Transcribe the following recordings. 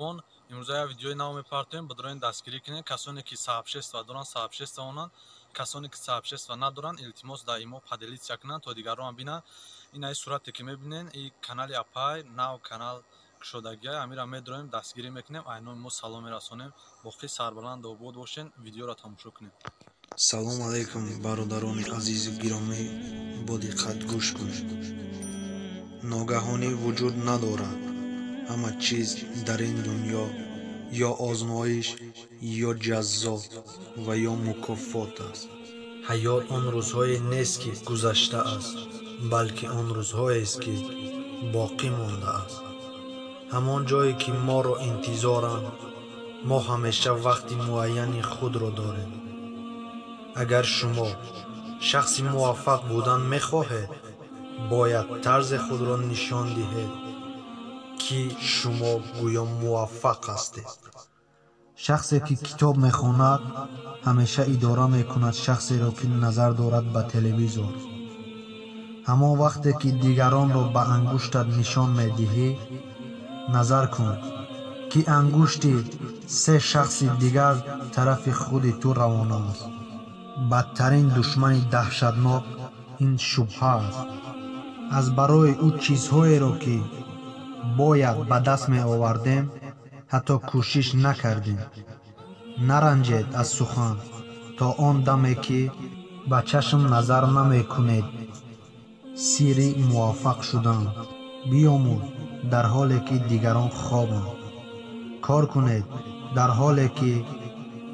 Меҳрубон, имрӯза як видеои нав мепартоем. Бидроен, дастгирӣ кунед. Касоне ки сообщество доранд, сообщество онанд. Касоне ки сообщество надоранд, илтимос, дар имо поделиться кунанд, то дигарон бинанд. Ин аи сурате ки мебинен, и канали апай нав, канал кушодагиай. Амира медроем, дастгирӣ мекунем, айноми мо салом мерасонем. Боқӣ сарбаланд, обод бошен. Видеоро тамошо кунем. Салом алайкум, бародарони азизу гиромӣ, бо диққат гӯш кунед. Ногаҳонӣ вуҷуд надорад. Ҳама чиз дар ин дунё ё озмоиш, ё ҷазо ва ё мукофот аст. Ҳаёт он рӯзҳое нест, ки гузашта аст, балки он рӯзҳоест, ки боқӣ мондааст. Ҳамон ҷое, ки моро интизоранд, мо ҳамеша вақти муайяни худро дорем. Агар шумо шахси муваффақ будан мехоҳед, бояд тарзе худро нишон диҳед, ки шумо гӯё муваффақ ҳастед. Шахсе, ки китоб мехонад, ҳамеша идора мекунад шахсеро, ки назар дорад ба телевизор. Ҳамон вақте ки дигаронро ба ангуштат нишон медиҳӣ, назар кун, ки ангушти се шахси дигар тарафи худи ту равона аст. Бадтарин душмани даҳшатнок ин шубҳа аст. Аз барои ӯ чизҳоеро, ки бояд ба даст меовардем, ҳатто кӯшиш накардем. Наранҷед аз сухан то он даме, ки ба чашм назар намекунед. Сирри муваффақ шудан: биёмӯз, дар ҳоле ки дигарон хобанд. Кор кунед, дар ҳоле ки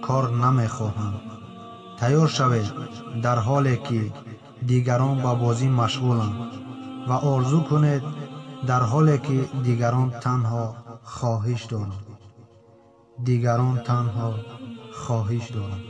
кор намехоҳанд. Тайёр шавед, дар ҳоле ки дигарон ба бозӣ машғуланд, ва орзу кунед, дар ҳоле ки дигарон танҳо хоҳиш доранд. Дигарон танҳо хоҳиш доранд.